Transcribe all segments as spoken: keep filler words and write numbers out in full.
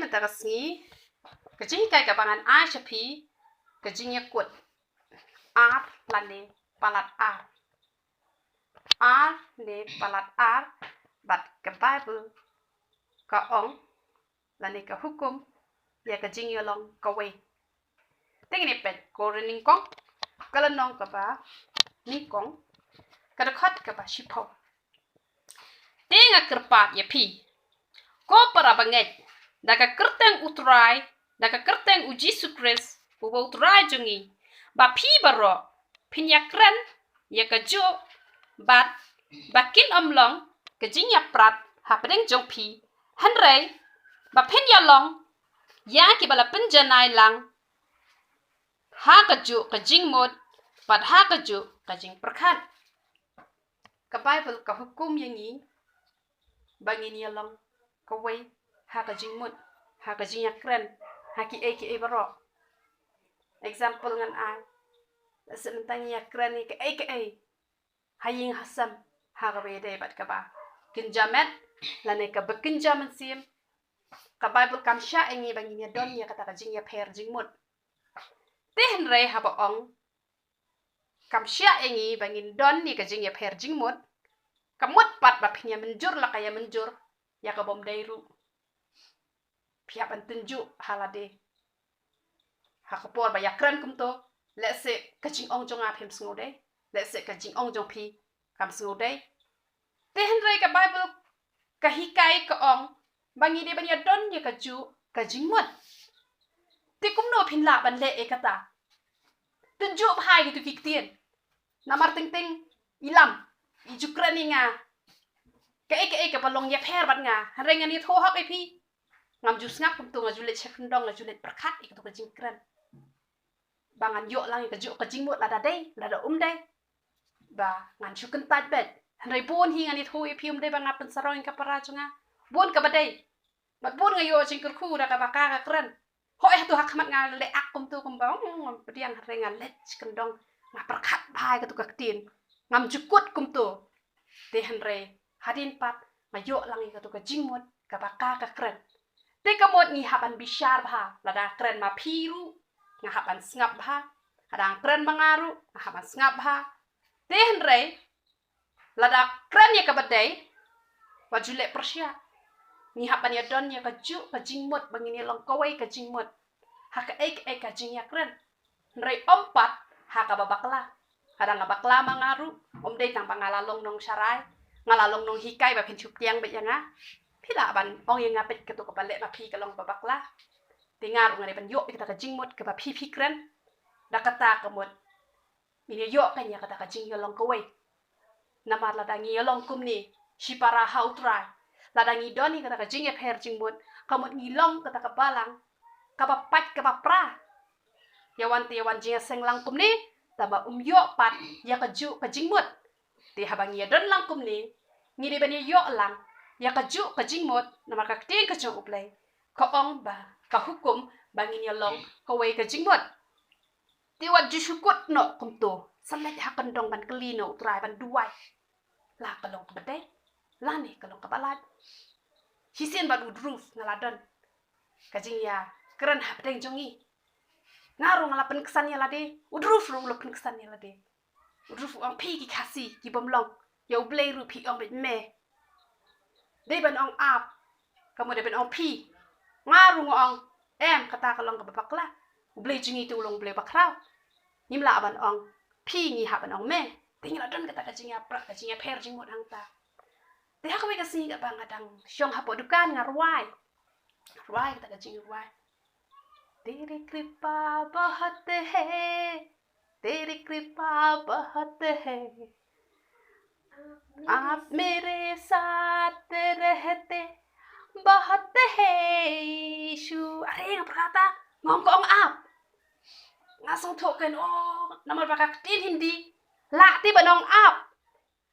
Kata ka sngi, ka jinghikai kaba ngan ai sha phi, ka jingïakut ar lane palat ar. Ar ne palat ar, bad ka Baibl ka ong, lane ka hukum ïa ka jingïalong kawei. Te ngin ïa peit, Korinth nyngkong, ka lynnong kaba nyngkong, ka dkhot kaba shiphew. Te nga kyrpad ïa phi, ko para bangeit, da ka kyrteng U Trai, da ka kyrteng U Jisu Khrist, uba U Trai jong ngi, ba phi baroh phin ïakren ïa kajuh, bad ba kin ym long ka jingïaprat hapdeng jong phi, hynrei ba phin ïalong ïa kiba la pynjanai lang ha kajuh ka jingmut bad ha kajuh ka jingpyrkhat. Ka Baibl ka hukum ïa ngi ba ngin ïalong kawei ha ka jingmut, ha ka jingïakren, ha kiei kiei baroh. Example ngan ai, lehse mynta ngi ïakren ïa kaei kaei ha ïing ha sem, ha kaba ïadei bad kaba kynja met lane kaba kynja mynsiem, ka Baibl kam shah ïa ngi ba ngin ïadon ïa kata ka jingïapher jingmut. Te hynrei haba ong kam shah ïa ngi ba ngin don ïa ka jingïapher jingmut, ka mut pat ba phin ïa mynjur la ka ïa mynjur ïa ka bym dei ruh. Phi hap ban tynjuh ha lade. Ha ka por ba ïakren kumto, lehse ka jingong jong nga phim sngewdei, lehse ka jingong jong phi kam sngewdei. Te hynrei ka Baibl ka hikai ka ong ba ngi dei ban ïadon ïa kajuh ka jingmut. Te kumno phin lah ban leh ïa kata? Tynjuh bha ïa kitu ki ktien. Namar teng teng i lam, i ju kren ïa nga kaei kaei kaba long ïapher bad nga, hynrei ngan ïathuh hok ïa phi. Ngam ju sngap kumto, nga ju leit sha kyndong, nga ju leit pyrkhat ïa katu ka jingkren. Ba ngan ïoh lang ïa kajuh ka jingmut, lada dei, lada um dei, ba ngan shu kyntait beit. Hynrei bun hi ngan ïathuh ïa phi, um dei ba nga pynsarong ïa ka para jong nga. Bun kaba dei. Bad bun nga ïoh jingkyrkhu da kaba ka ka kren. Hooid, hato ha khmat nga leh ak kumto kumba, hmm, ngam pdiang, hynrei nga leit sha kyndong, nga pyrkhat bha ïa katu ka ktien. Ngam ju kut kumto. Te hynrei hadien pat nga ïoh lang ïa katu ka jingmut kaba ka ka kren. Te ka mut ngi hap ban bishar bha, lada kren ma phi ruh nga hap ban sngap bha, lada kren ma nga ruh nga hap ban sngap bha. Te hynrei lada kren ïa kaba dei, wat ju leh pyrshah. Ngi hap ban ïadon ïa kajuh ka jingmut ba ngin ïalong kawei ka jingmut ha kaei kaei ka jingïakren. Hynrei ym pat ha kaba bakla. Lada nga bakla ma nga ruh, um dei tang ba nga la long nongsharai, nga la long nonghikai ba phin shu pdiang beit ïa nga. Phi lah ban ong ïa nga beit, katu kaba leh ma phi ka long ba bakla. Te nga ruh nga dei ban ïoh ïa kata ka jingmut kaba phi phi kren. Da kata ka mut ngin ïa ïoh kein ïa kata ka jingïalong kawei. Namar lada ngi ïalong kumne shipara ha U Trai, lada ngi don ïa kata ka jingïapher jingmut, ka mut ngi long kata ka balang kaba pait kaba pra. Ïa wan te ïa wan jingïaseng lang kumne, tangba um ïoh pat ïa kajuh ka jingmut. Te haba ngi ïadon lang kumne, ngi dei ban ïa ïoh lang ïa kajuh ka jingmut, namar ka ktien ka jong U Blei ka ong ba, ka hukum ba ngin ïalong kawei ka jingmut. Te wat ju shu kut noh kumto, sa leit ha kyndong ban kylli na U Trai, ban duwai. La ka long kaba dei lane ka long kaba lait. Shisien bad u Dhruv nga la don ka jingïakren hapdeng jong ngi. Nga ruh nga la pynksan ïa lade, u Dhruv ruh u la pynksan ïa lade. U Dhruv u ong, phi ki Khasi ki bym long, ïa U Blei ruh phi ong beit me. Dei ban ong ap, ka mut dei ban ong phi. Nga ruh nga ong, em, kata ka long kaba bakla. U Blei jong ngi te u long U Blei bakhraw. Ngim lah ban ong phi, ngi hap ban ong me. Te ngi la don kata ka jingïapra, ka jingïapher jingmut hangta. Te ha kawei ka sngi kaba nga dang shong hapoh dukan nga rwai. Rwai kata ka jingrwai. तेरी कृपा बहुत है, तेरी कृपा बहुत है, आप मेरे साथ रहते बहुत है यीशु. Are nga pyrkhat, nga ong ko ong ap. Nga sngewthuh kein, oh, namar ba ka ktien Hindi lah te ban ong ap.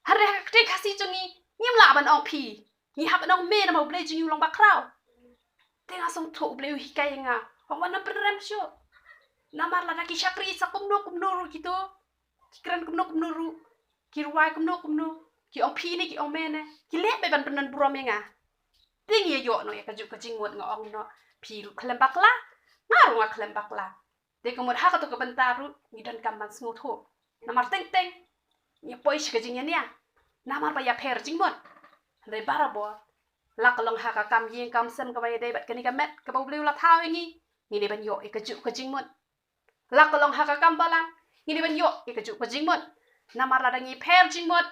Hynrei ha ka ktien Khasi jong ngi ngim lah ban ong phi. Ngi hap ban ong me namar U Blei jong ngi u long bakhraw. Te nga sngewthuh U Blei u hikai ïa nga, ong wat nang pynrem shuh. Namar lada ki shakri sa kumno kumno ruh kito, ki kren kumno kumno ruh, ki rwai kumno kumno, ki ong phi ne ki ong me ne, ki leh beit ban pyndon burom ïa nga. Te ngi ïa ïoh noh ïa kajuh ka jingmut, nga ong noh, phi ruh khlem bakla, nga ruh nga khlem bakla. Te ka mut ha kato ka bynta ruh ngi donkam ban sngewthuh. Namar teng teng ngi poi sha ka jingïania namar ba ïapher jingmut. Hynrei barabor, la ka long ha ka kam ïing kam sem kaba ïadei bad kane ka met kaba U Blei u la thaw ïa ngi, ngi dei ban ïoh ïa kajuh ka jingmut. La ka long ha ka kam balang, ngi dei ban ïoh ïa kajuh ka jingmut. Namar lada ngi pher jingmut,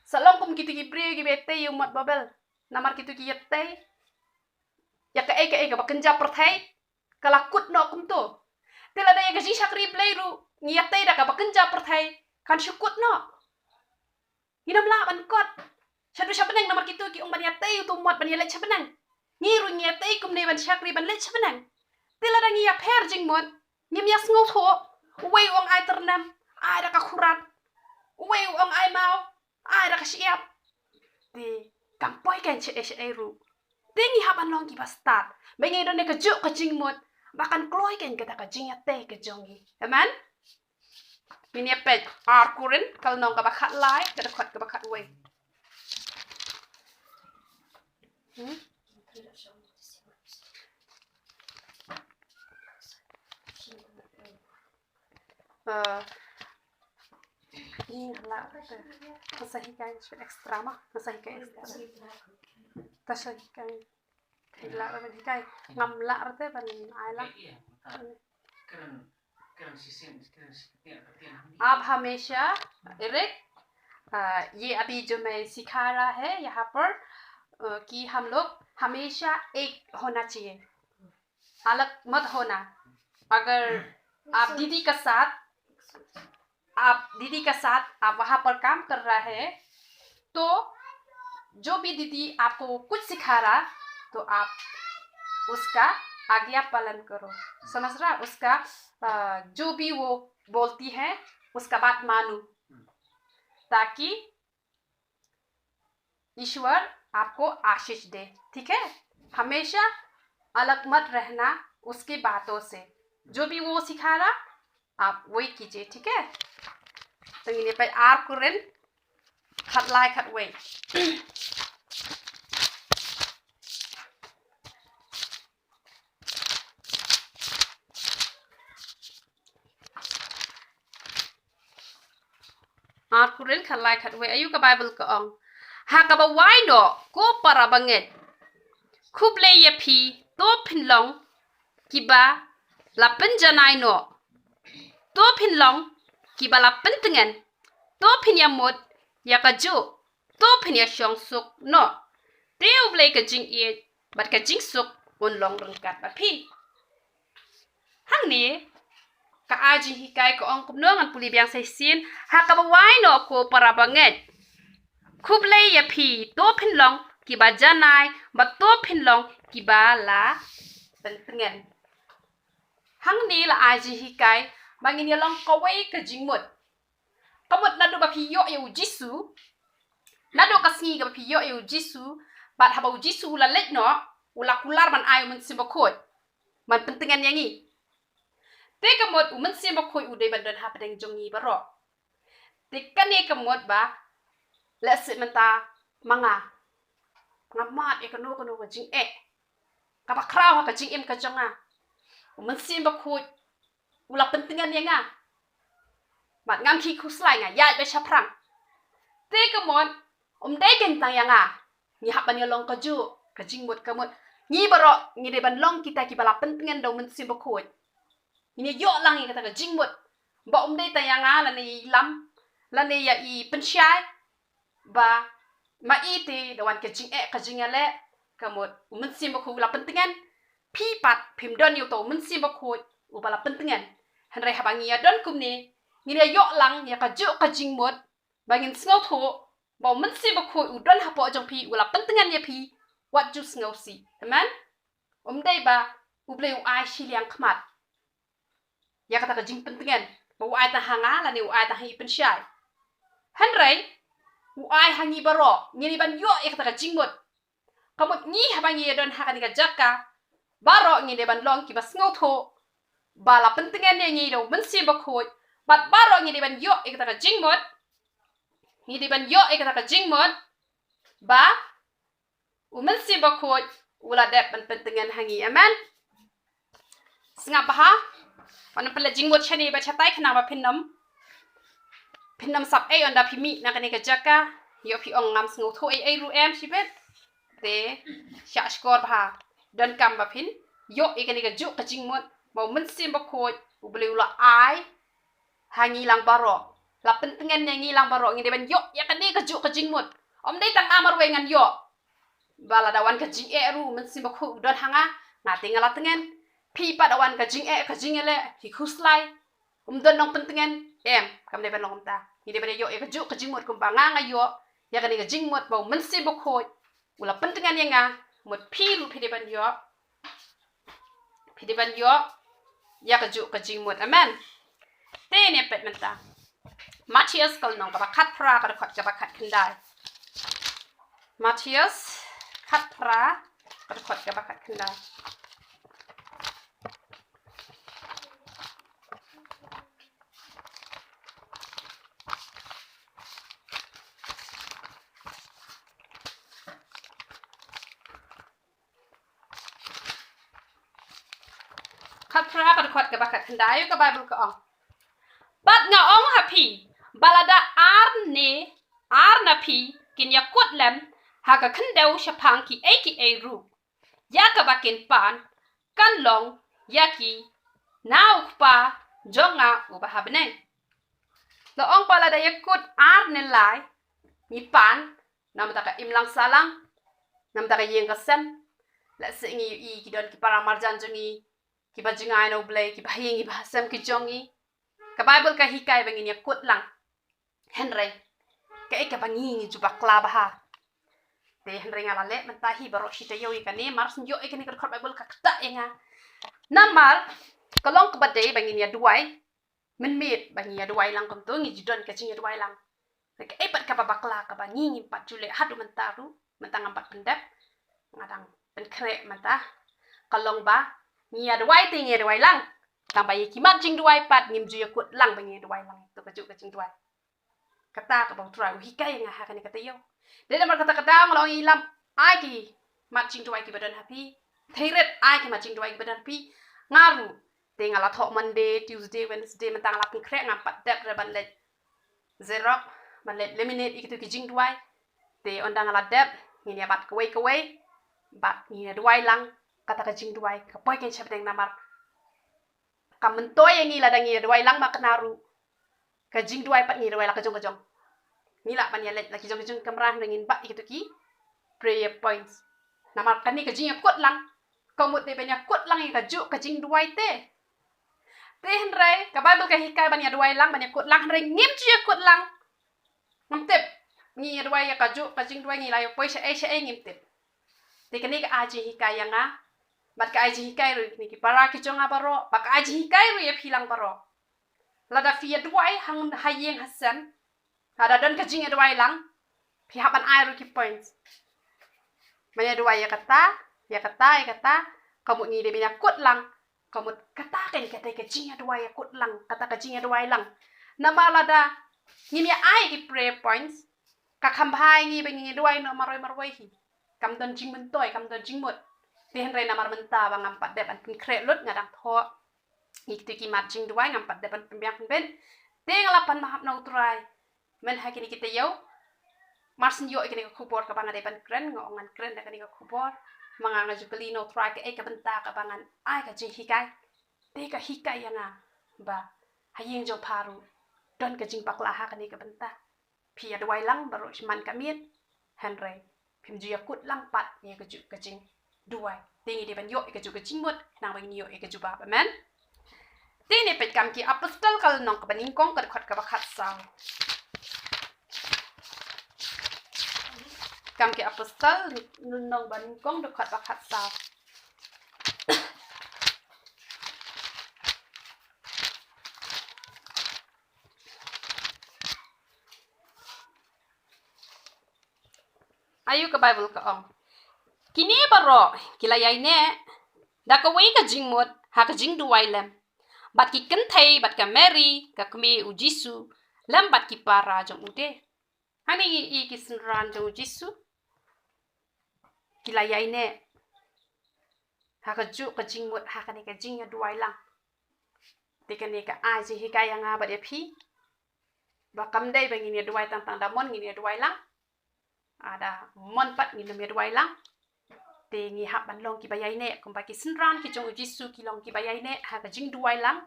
sa long kum kito ki briew kiba ïatei ïa u mot Babel. Namar kito ki ïatei ïa kaei kaei kaba kynja pyrthei, ka la kut noh kumto. Te lada ïa ka jingshakri Blei ruh ngi ïatei da kaba kynja pyrthei, kan shu kut noh. Ngin ym lah ban kot shaduh sha bneng namar kito ki ong ban ïatei uto u mot ban ïaleit sha bneng. Ngi ruh ngi ïatei kumne ban shakri ban leit sha bneng. Te lada ngi ïapher jingmut, ngim ïasngewthuh, uwei u ong ai tyrnem, ai da ka khurat, uwei u ong ai maw, ai da ka shyiap. Te kam poi kein shaei shaei ruh. Te ngi hap ban long kiba stad ba ngi don ïa kajuh ka jingmut ba kan kloi kein kata ka jingïatei ka jong ngi. Amen. Ngin ïa peit Ar Korinth ka lynnong kaba khatlai, ka dkhot kaba khatwei. Hmm? Eh, ïa la te. Nga sa hikai extra ma, nga sa hikai extra. Ta sa hikai. Ïa la ban hikai. Ngam lah te ban ai la. आप हमेशा, एरिक, अ, ये अभी जो मैं सिखा रहा है यहाँ पर, अ, कि हम लोग हमेशा एक होना चाहिए, अलग मत होना। अगर आप दीदी का साथ, आप दीदी का साथ आप वहाँ पर काम कर रहा है, तो जो भी दीदी आपको कुछ सिखा रहा, तो आप उसका आज्ञा पालन करो। समझ रहा? उसका, अ, जो भी वो बोलती है, उसका बात मानो, ताकि ईश्वर आपको आशीष दे। ठीक है, हमेशा अलग मत रहना उसकी बातों से। जो भी वो सिखा रहा, आप वही कीजिए। ठीक है, तो ngin ïa peit Ar Korinth khatlai khatwei. Ar Korinth khatlai khatwei, aïu ka Baibl ka ong? Ha kaba wai noh, ko para bangeit, khublei ïa phi, to phin long kiba la pynjanai noh, to phin long kiba la pyntngen, to phin ïa mut ïa kajuh, to phin ïa shong suk noh. Te U Blei ka jingïeit bad ka jingsuk un long ryngkat bad phi. Hangne ka ai jinghikai ka ong kumno, ngan pule biang sa shisien. Ha kaba wai noh, ko para bangeit, khublei ïa phi, to phin long kiba janai bad to phin long kiba la pyntngen. Hangne la ai jinghikai ba ngin ïa long kawei ka jingmut. Ka mut naduh ba phi ïoh ïa U Jisu, naduh ka sngi kaba phi ïoh ïa U Jisu, bad haba U Jisu u la leit noh, u la kular ban ai U Mynsiem Bakhuid ban pyntngen ïa ngi. Te ka mut U Mynsiem Bakhuid u dei ban don hapdeng jong ngi baroh. Te kane ka mut ba lehse mynta ma nga, nga mad ïa kano kano ka jingeh kaba khraw ha ka jingim ka jong nga, U Mynsiem Bakhuid u la pyntngen ïa nga. Bad ngam khih khuslai, nga ïaid beit shaphrang. Te ka mut um dei kein tang ïa nga, ngi hap ban ïa long kajuh ka jingmut. Ka mut ngi baroh ngi dei ban long kita kiba la pyntngen da U Mynsiem Bakhuid. Ngin ïa ïoh lang ïa kata ka jingmut ba um dei tang ïa nga lane ïa i Lam lane ïa i Pynshai, ba ma i te da wan ka jingeh ka jingïaleh, ka mut U Mynsiem Bakhuid u la pyntngen. Phi pat phim don ïa uta U Mynsiem Bakhuid uba la pyntngen. Hynrei haba ngi ïa don kumne, ngin ïa ïoh lang ïa kajuh ka jingmut ba ngin sngewthuh ba U Mynsiem Bakhuid u don hapoh jong phi, u la pyntngen ïa phi wat ju sngewsih. Amen. Um dei ba U Blei u ai shiliang khmat ïa kata ka jingpyntngen ba u ai tang ha nga lane u ai tang ha i Pynshai. Hynrei u ai ha ngi baroh, ngi dei ban ïoh ïa kata ka jingmut. Ka mut ngi haba ngi ïa don ha kane ka jaka, baroh ngi dei ban long kiba sngewthuh ba la pyntngen ïa ngi da U Mynsiem Bakhuid. Bad baroh ngi dei ban ïoh ïa kata ka jingmut. Ngi dei ban ïoh ïa kata ka jingmut ba U Mynsiem Bakhuid u la dep ban pyntngen ha ngi. Amen. Sngap bha. Wan pynleit jingmut shane bad shatai khnang ba phin ym, phin ym sap ei ynda phi mih na kane ka jaka. Ïoh phi ong ngam sngewthuh ei ei ruh em shibit. Te shah shkor bha. Donkam ba phin ïoh ïa kane kajuh ka jingmut ba U Mynsiem Bakhuid U Blei u la ai ha ngi lang baroh. La pyntngen ïa ngi lang baroh, ngi dei ban ïoh ïa kane kajuh ka jingmut. Ym dei tang nga marwei ngan ïoh. Ba lada wan ka jingeh ruh U Mynsiem Bakhuid u don ha nga, nga te nga la tngen. Phi pat da wan ka jingeh ka jingeh leh, phi khuslai, um don nongpyntngen, em, kam dei ban long kumta. Ngi dei ban ïoh ïa kajuh ka jingmut kumba nga nga ïoh ïa kane ka jingmut ba U Mynsiem Bakhuid u la pyntngen ïa nga. Mut phi ruh phi dei ban ïoh, phi dei ban ïoh ïa kajuh ka jingmut. Amen. Te ne peit mynta Mathaios ka lynnong kaba khatphra ka dkhot kaba khatkhyndai. Mathaios khatphra ka dkhot kaba khatkhyndai. Khatphra ka dkhot kaba khatkhyndai, ka Baibl ka ong: Bad nga ong ha phi, ba lada ar ne ar na phi kin ïakut lem ha ka khyndew shaphang kiei kiei ruh ïa kaba kin pan, kan long ïa ki na U Kpa jong nga uba ha bneng. La ong ba lada ïakut ar ne lai ngi pan, namar ka imlang sahlang, namar ka ïing ka sem. Lehse ngi ïohi ki don ki para marjan jong ngi kiba jngai na U Blei, kiba ha ïing kiba ha sem ki jong ngi. Ka Baibl ka hikai ba ngin ïakut lang. Hynrei kaei kaba ngi ngi ju bakla bha. Te hynrei nga la leh mynta hi baroh shi taïew ïa kane, mar shu ïoh ïa kane ka dkhot Baibl ka ktah ïa nga. Namar ka long kaba dei ba ngin ïa duwai mynmiet, ba ngin ïa duwai lang kumto, ngi ju don ka jingïaduwai lang. Te kaei pat kaba bakla kaba ngi ngim pat ju leh haduh mynta ruh, mynta ngam pat pyndep, nga dang pynkhreh mynta. Ka long ba ngi ïa duwai te ngi ïa duwai lang, tang ba ïa ki mat jingduwai pat ngim ju ïakut lang ba ngi ïa duwai lang. To kajuh ka jingduwai. Kata kaba U Trai u hikai ïa nga ha kane ka taïew. Dei namar kata ka daw nga la ong ïa i Lam, ai ki mat jingduwai kiba don ha phi. Theirit, ai ki mat jingduwai kiba don ha phi. Nga ruh te nga la thoh Monday, Tuesday, Wednesday, mynta nga la pynkhreh, ngam pat dep re ban leit xerox, ban leit laminate ïa kito ki jingduwai. Te ynda nga la dep, ngin ïa bat kawei kawei, bad ngin ïa duwai lang. Kata ka jingduwai ka poi kein sha bneng namar ka myntoi ïa ngi lada ngi ïa duwai lang ma kane ruh. Ka jingduwai pat ngi duwai la ka jong ka jong. Ngi lah ban ïa leit la ki jong ka jong kamra hynrei ngin bat ïa kito ki prayer points. Namar kane ka jingïakut lang ka mut dei ban ïakut lang ïa kajuh ka jingduwai te. Te hynrei ka Baibl ka hikai ban ïa duwai lang, ban ïakut lang, hynrei ngim ju ïakut lang. Ngam tip. Ngi ïa duwai ïa kajuh ka jingduwai, ngi la ïa poi shaei shaei ngim tip. Te kane ka ai jinghikai ïa nga, bad ka ai jinghikai ruh ïa kine ki para ki jong nga baroh, bad ka ai jinghikai ruh ïa phi lang baroh. Lada phi ïa duwai hang ha ïing ha sem, lada don ka jingïaduwai lang, phi hap ban ai ruh ki points. Ban ïa duwai ïa kata, ïa kata, ïa kata, ka mut ngi dei ban ïakut lang. Ka mut kata kein kata ka jingïaduwai ïakut lang, kata ka jingïaduwai lang. Namar lada ngim ïa ai ki prayer points, ka kham bha ïa ngi ba ngin ïa duwai noh marwei marwei hi. Kam don jingmyntoi, kam don jingmut. Te hynrei namar mynta ba ngam pat dep ban pynkhreh lut, nga dang thoh ïa kito ki mat jingduwai, ngam pat dep ban pynbiang pynbeit. Te nga la pan maham na U Trai. Myn ha kine ki taïew, mar shu ïoh ïa kane ka khubor kaba nga dei ban kren, nga ong ngan kren da kane ka khubor. Ma nga nga ju kylli na U Trai kaei ka bynta kaba ngan ai ka jinghikai. Te ka hikai ïa nga ba ha ïing jong pha ruh don ka jingbakla ha kane ka bynta. Phi ïa duwai lang baroh shi man ka miet, hynrei phim ju ïakut lang pat ïa kajuh ka jingduwai. Te ngi dei ban ïoh ïa kajuh ka jingmut, khnang ba ngin ïoh ïa ka jubab. Amen. Te ne peit Kam ki Apostol ka lynnong kaba nyngkong ka dkhot kaba khatsaw. Kam ki Apostol lynnong ba nyngkong dkhot ba khatsaw. Aïu ka Baibl ka ong. Kine baroh ki la ïaineh da kawei ka jingmut ha ka jingduwai lem. Bad ki kynthei bad ka Mary ka kmie u Jisu lem bad ki para jong u de. Hangne ngi i ki synran jong u Jisu. ki la ïaineh ha kajuh ka jingmut ha kane ka jingïaduwai lang. Te kane ka ai jinghikai ïa nga bad ïa phi ba kam dei ba ngin ïaduwai tang tang da mon ngin ïaduwai lang. Lada mon pat ngin ym ïaduwai lang, te ngi hap ban long kiba ïaineh kumba ki synran ki jong U Jisu ki long kiba ïaineh ha ka jingduwai lang.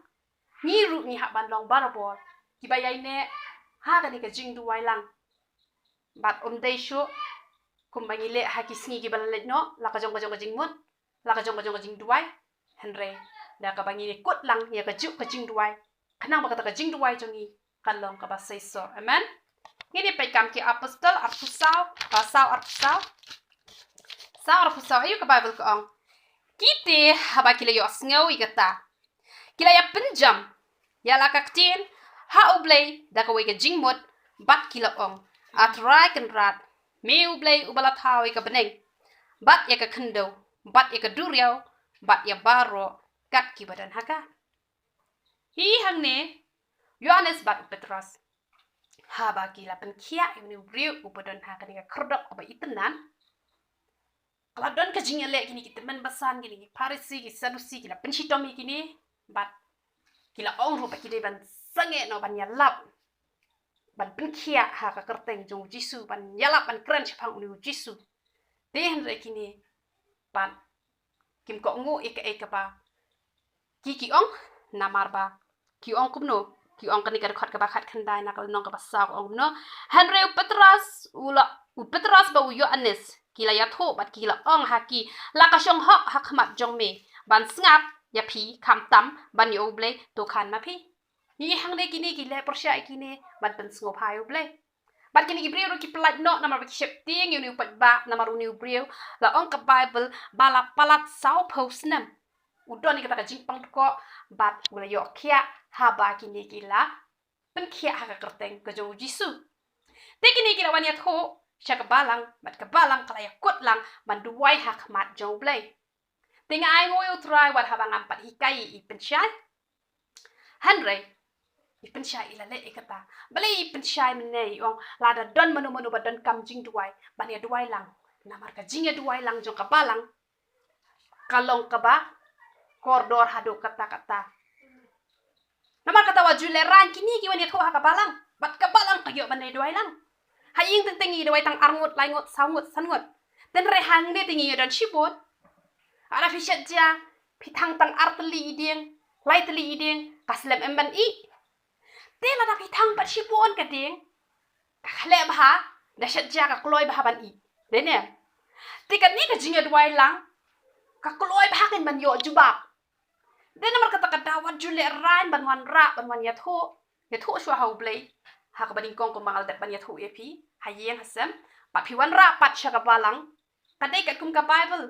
Ngi ruh ngi hap ban long barabor kiba ïaineh ha kane ka jingduwai lang. Bad ym dei shuh kumba ngi leh ha ki sngi kiba la leit noh, la ka jong ka jong ka jingmut, la ka jong ka jong ka jingduwai. Hynrei da kaba ngi kut lang ïa kajuh ka jingduwai, khnang ba kata ka jingduwai jong ngi kan long kaba seisoh. Amen. Ngin ïa peit Kam ki Apostol arphew saw, ah, saw arphew saw. Saw arphew saw, aïu ka Baibl ka ong? Ki te haba ki la ïohsngew ïa kata, ki la ïa pynjam ïa la ka ktien ha U Blei da kawei ka jingmut, bad ki la ong, A Trai Kynrad, me U Blei uba la thaw ïa ka bneng bad ïa ka khyndew bad ïa ka duriaw bad ïa baroh kat kiba don ha ka. Hi hangne Ïoannis bad u Petros, haba ki la pynkhiah ïa une u briew uba don ha kane ka khyrdop kaba itynnad, ka la don ka jingïaleh kine ki tymmen basan, kine ki Pharisi, ki Sadusi, ki la pynshitom ïa kine, bad ki la ong ruh ba ki dei ban sangeh noh ban ïalap, ban pynkhiah ha ka kyrteng jong U Jisu, ban ïalap ban kren shaphang une U Jisu. Te hynrei kine pat kim kohnguh ïa kaei kaba ki ki ong, namar ba ki ong kumno, ki ong kane ka dkhot kaba khatkhyndai na ka lynnong kaba saw ka ong kumno? Hynrei u Petros, u la, u Petros bad u Ïoannis ki la ïathuh bad ki la ong ha ki, La ka shong hok ha khmat jong me ban sngap ïa phi, khamtam ban ïa U Blei, to khan ma phi. Ngi hangne kine ki leh pyrshah ïa kine ban pynsngewbha ïa U Blei. Bad kine ki briew ruh ki pyllait noh namar ba ki sheptieng ïa une u paidbah, namar une u briew la ong ka Baibl ba la palat sawphew snem. U don ïa kata ka jingpang dkoh bad u la ïoh khiah haba kine ki la pynkhiah ha ka kyrteng ka jong U Jisu. Te kine ki la wan ïathuh sha ka balang, bad ka balang ka la ïakut lang ban duwai ha khmat jong U Blei. Te nga ainguh ïa U Trai wat haba ngam pat hikai ïa i pynshai. Hynrei i pynshai i la leh ïa kata. Balei i pynshai mynne i ong, lada don mano mano ba donkam jingduwai, ban ïaduwai lang. Namar ka jingïaduwai lang jong ka balang ka long kaba kordor haduh katta katta. Namar kata wat ju lehraiñ kine ki wan ïathuh ha ka balang, bad ka balang ka ïoh ban ïaduwai lang. Ha ïing teng teng ngi duwai tang ar ngut, lai ngut, saw ngut, san ngut. Hynrei hangne te ngi ïa don shibun. Lada phi shet ja, phi thang tang ar tylli i dieng, lai tylli i dieng, ka slem em ban ih. Te lada phi thang pat shibun ka dieng, ka khleh bha, da shet ja ka kloi bha ban ih. Dei ne em? Te kane ka jingïaduwai lang ka kloi bha kein ban ïoh jubab. Dei namar kata ka daw wat ju lehraiñ ban wanrah, ban wan ïathuh, ïathuh shuwa ha U Blei, ha kaba nyngkong kumba nga la dep ban ïathuh ïa phi ha ïing ha sem, bad phi wanrah pat sha ka balang. Ka dei katkum ka Baibl.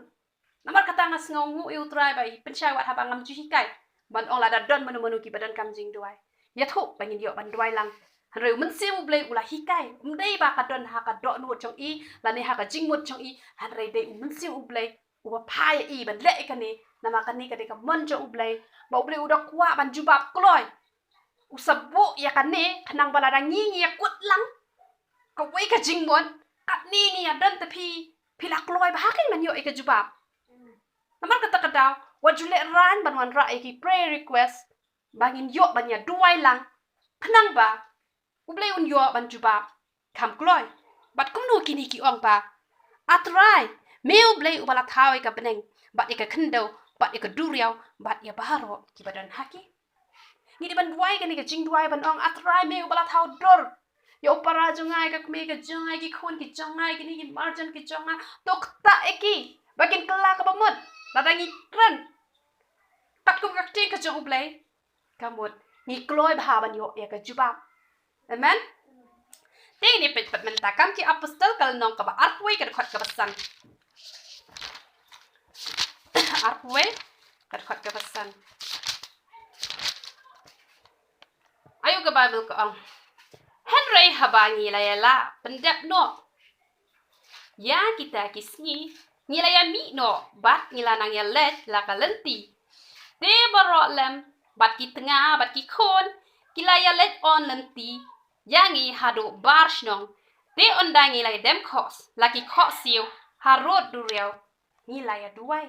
Namar kata nga sngewnguh ïa U Trai ba i pynshai wat haba ngam ju hikai ban ong lada don mano mano kiba donkam jingduwai, ïathuh ba ngin ïoh ban duwai lang. Hynrei U Mynsiem U Blei u la hikai, ym dei ba ka don ha ka dohnud jong i lane ha ka jingmut jong i, hynrei dei U Mynsiem U Blei uba phah ïa i ban leh ïa kane, namar kane ka dei ka mon jong U Blei, ba U Blei u da kwah ban jubab kloi. U sa buh ïa kane khnang ba lada ngi ngi ïakut lang kawei ka jingmut, katne ngi ïadon te phi, phi la kloi bha kein ban ïoh ïa ka jubab. Namar kata ka daw wat ju lehraiñ ban wanrah ïa ki prayer request ba ngin ïoh ban ïaduwai lang, khnang ba U Blei un ïoh ban jubab kham kloi. Bad kumno kine ki ong ba, A Trai, me U Blei uba la thaw ïa ka bneng bad ïa ka khyndew bad ïa ka duriaw bad ïa baroh kiba don ha ki. Ngi dei ban duwai kane ka jingduwai ban ong, A Trai, me uba la thaw dur ïa u para jong nga, ïa ka kmie ka jong nga, ïa ki khun ki jong nga, ïa kine ki marjan ki jong nga, to ktah ïa ki ba kin kylla kaba mut lada ngi kren katkum ka ktien ka jong U Blei. Ka mut ngi kloi bha ban ïoh ïa ka jubab. Amen. Te ngin ïa peit pat mynta Kam ki Apostol ka lynnong kaba arphew wei ka dkhot kaba san. Arphew wei ka dkhot kaba san. Aïu ka Baibl ka ong? Hynrei haba ngi la ïa la pyndep noh ïa kita ki sngi, ngi la ïa mih noh bad ngi la nang ïa leit la ka lynti. Te baroh lem bad ki tnga bad ki khun ki la ïa leit on lynti ïa ngi haduh bar shnong. Te ynda ngi la ïa dem khohs la ki khohsiew harud duriaw, ngi la ïa duwai.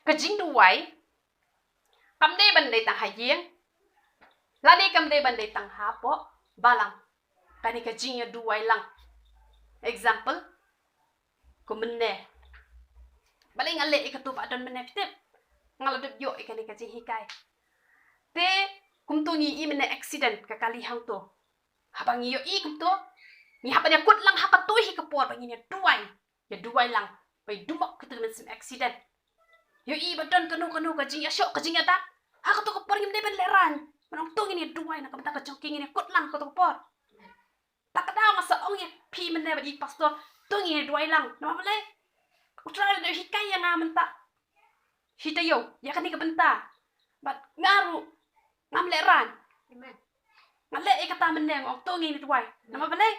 Ka jingduwai kam dei ban dei tang ha ïing, lane kam dei ban dei tang hapoh balang. Kane ka jingïaduwai lang. Example, kum mynne. Balei nga leh ïa kato ba don mynne phi tip? Nga la dep ïoh ïa kane ka jinghikai. Te kumto ngi i mynne accident ka kali hangto. Haba ngi ïohi kumto, ngi hap ban ïakut lang ha kato hi ka por ba ngin ïaduwai. Ïaduwai lang. Ba i dumok kito ki mynsiem accident. Ïohi ba don kano kano ka jingïashoh ka jingïadap. Ha kato ka por ngim dei ban lehraiñ. Ban ong to ngin ïaduwai na ka bynta ka jong ki, ngin ïakut lang ha kato ka por. Ta ka daw nga sa ong ïa phi mynne bad i pastor, to ngin ïaduwai lang. Namar balei? U Trai u la dep hikai ïa nga mynta. Hi taïew, ïa kane ka bynta. Bad nga ruh ngam lehraiñ. Amen. Nga leh ïa kata mynne, nga ong to ngin ïaduwai. Namar balei?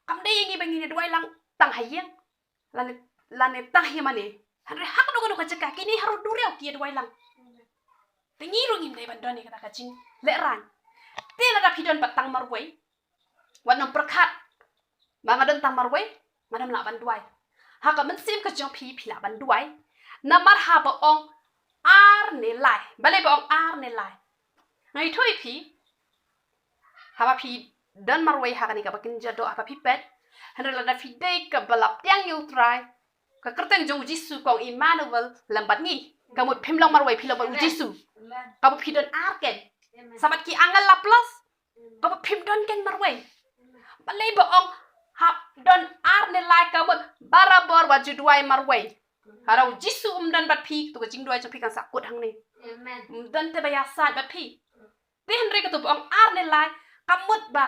Kam dei ïa ngi ba ngin ïaduwai lang tang ha ïing. Lane, lane tang ha mane. Hynrei ha kano kano ka jaka kine haroh duriaw ki ïaduwai lang. Te ngi ruh ngim dei ban don ïa kata ka jinglehraiñ. Te lada phi don pat tang marwei, wat nym pyrkhat ba nga don tang marwei, ngan nym lah ban duwai. Ha ka mynsiem ka jong phi, phi lah ban duwai. Namar haba ong ar ne lai. Balei ba ong ar ne lai? Nga ïathuh ïa phi, haba phi don marwei ha kane kaba kynja doh haba phi peit, hynrei lada phi dei kaba la pdiang ïa u Trai, ka kyrteng jong u Jisu ka ong Immanuel lem bad ngi. Ka mut phim long marwei, phi long bad u Jisu. Kaba phi don ar kein. Sa bad ki angel la plus. Kaba phim don kein marwei. Balei ba ong hap don ar ne lai, ka mut barabor wat ju duwai marwei. Haba u Jisu um don bad phi, to ka jingduwai jong phi kan sa kut hangne. Um don te ba ïasaid bad phi. Te hynrei kato ba ong ar ne lai, ka mut ba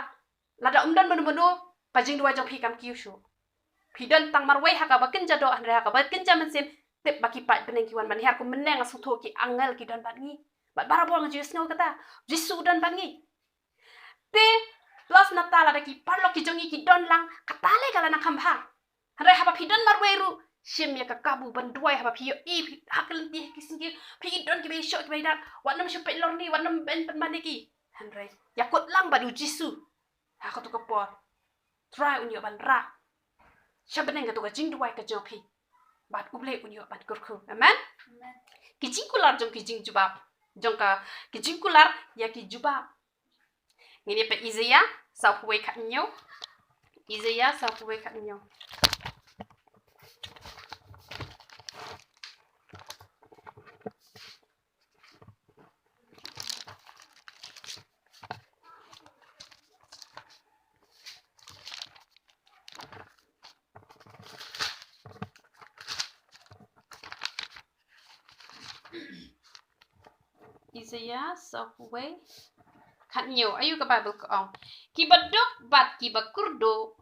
lada um don mano mano, ka jingduwai jong phi kam kiew shuh. Phi don tang marwei ha kaba kynja doh, hynrei ha kaba kynja mynsiem, tip ba ki paid bneng ki wan ban hiar. Kum mynne nga sngewthuh ki angel ki don bad ngi. Bad barabor nga ju sngew kata, Jisu u don bad ngi. Te plus nangta lada ki paralok ki jong ngi ki don lang, kata lei ka la nang kham bha. Hynrei haba phi don marwei ruh, shim ïa ka kabu ban duwai. Haba phi ïohi, phi ha ka lynti ha ki sngi, phi don kiba ïashoh kiba ïadap, wat nym shu peit lorni, wat nym beiñ pynban ïa ki. Hynrei ïakut lang bad u Jisu ha kato ka por. Trai un ïoh ban rah sha bneng kato ka jingduwai ka jong phi. Bad U Blei un ïoh ban kyrkhu. Amen. Ki jingkular jong ki jingjubab, jong ka, ki jingkular ïa ki jubab. Ngin ïa peit Isaïah sawphew wei khathynñiew. Isaïah sawphew wei khathynñiew. Isaïah sawphew wei khathynñiew. Ayu ka Baibl ka ong, kiba duk bad kiba kyrduh,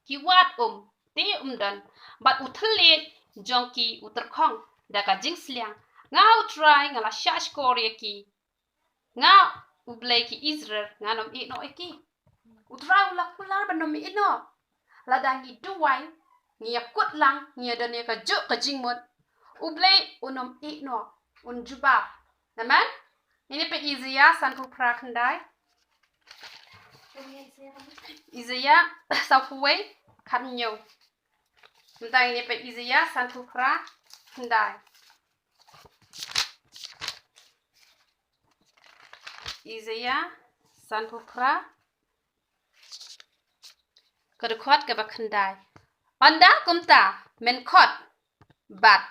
ki wad um, te um don, bad u thylliej jong ki u tyrkhong da ka jingsliang. Nga U Trai nga la shahshkor ïa ki. Nga U Blei ki Israel, ngan ym ïehnoh ïa ki. U Trai u la kular ban ym ïehnoh. Lada ngi duwai, ngi ïakut lang, ngi ïadon ïa kajuh ka jingmut, U Blei un ym ïehnoh, un jubab. Amen. Ngin ïa peit Isaïah sanphew phra khyndai. Isaïah sawphew wei khathynñiew. Mynta ngin ïa peit Isaïah sanphew phra khyndai. Isaïah sanphew phra, ka dkhot kaba khyndai. Ynda kumta men khot bad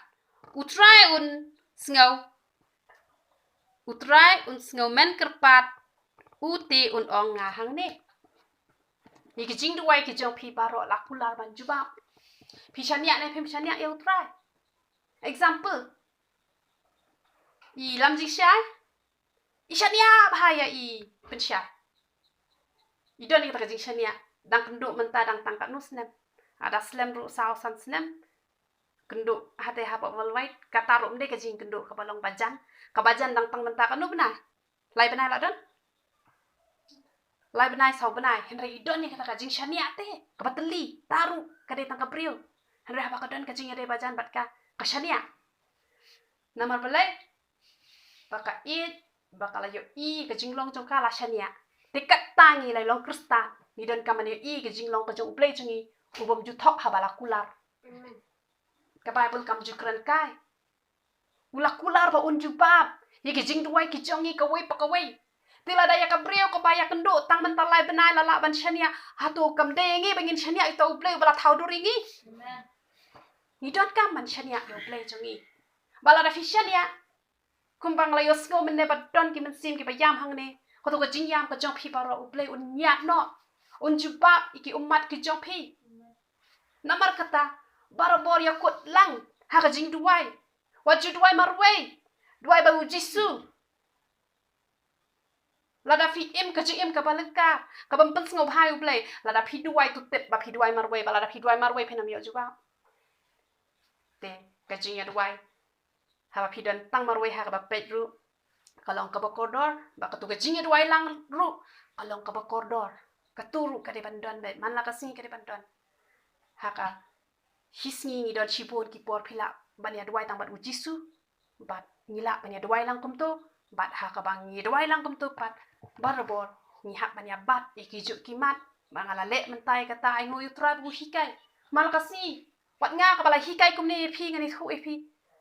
U Trai un sngew, U Trai un sngew men kyrpad, u te un ong nga hangne. Ïa ki jingduwai ki jong phi baroh la kular ban jubab. Phi shaniah ne phim shaniah ïa U Trai? Example, i lam jingshai, i shaniah bha ïa i pynshai. I don ïa kata ka jingshaniah, dang kynduh mynta dang tang katno snem? Lada slem ruh saw san snem. Kynduh hate hapoh worldwide, kata ruh ym dei ka jingkynduh kaba long bajan. Ka bajan dang tang mynta katno bnai? Lai bnai la don? Lai bnai saw bnai. Hynrei i don ïa kata ka jingshaniah te kaba tylli, ta ruh ka dei tang ka briew. Hynrei haba ka don ka jingïadei bajan bad ka, ka shaniah. Namar balei? Ba ka ïeit, ba ka la ïohi ka jinglong jong ka, la shaniah. Te kata ngi la long Khristan, ngi donkam ban ïohi ka jinglong ka jong U Blei jong ngi, u bym ju thok haba la kular. Amen. Ka Baibl kam ju kren kai. U la kular ba un jubab ïa ki jingduwai ki jong ngi kawei pa kawei. Te lada ïa ka briew kaba ïakynduh tang mynta lai bnai la lah ban shaniah, hato kam dei ïa ngi ba ngin shaniah ïa uta U Blei uba la thaw dur ïa ngi? Ngi donkam ban shaniah ïa U Blei jong ngi. Ba lada phi shaniah, kumba nga la ïohsngew mynne ba don ki mynsiem kiba ïam hangne, kato ka jingïam ka jong phi baroh U Blei un ñiad noh, un jubab ïa ki ummat ki jong phi. Namar kata, barabor ïakut lang ha ka jingduwai. Wat ju duwai marwei, duwai bad U Jisu. Lada phi im ka jingim kaba lyngkar, kaba pynsngewbha ha U Blei, lada phi duwai to tip ba phi duwai marwei, ba lada phi duwai marwei phin ym ïoh jubab. Te ka jingïaduwai, haba phi don tang marwei ha kaba peit ruh, ka long kaba kordor, bad kato ka jingïaduwai lang ruh ka long kaba kordor. Kato ruh ka dei ban don beit, man la ka sngi ka dei ban don. Ha ka hi sngi ngi don shibun ki por phi lah ban ïaduwai tang bad U Jisu, bad ngi lah ban ïaduwai lang kumto, bad ha kaba ngi ïaduwai lang kumto pat, barabor ngi hap ban ïabat ïa ki juk ki mat. Ba nga la leh mynta ïa kata, ai nguh ïa U Trai ba u hikai. Man la ka sngi, wat nga kaba la hikai kumne ïa phi, ngan ïathuh ïa phi.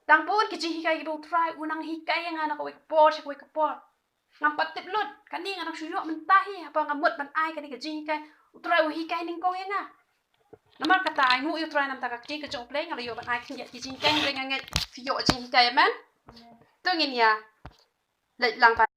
Dang bun ki jinghikai kiba U Trai u nang hikai ïa nga na kawei ka por sha kawei ka por. Ngam pat tip lut, kane nga nang shu ïoh mynta hi, haba nga mut ban ai kane ka jinghikai, U Trai u hikai nyngkong ïa nga. Namar kata ai nguh ïa U Trai namar ka ktien ka jong U Blei, nga la ïoh ban ai khyndiat ki jinghikai, nga ngeit phi ïoh jinghikai, amen. To ngin ïa leit lang pat.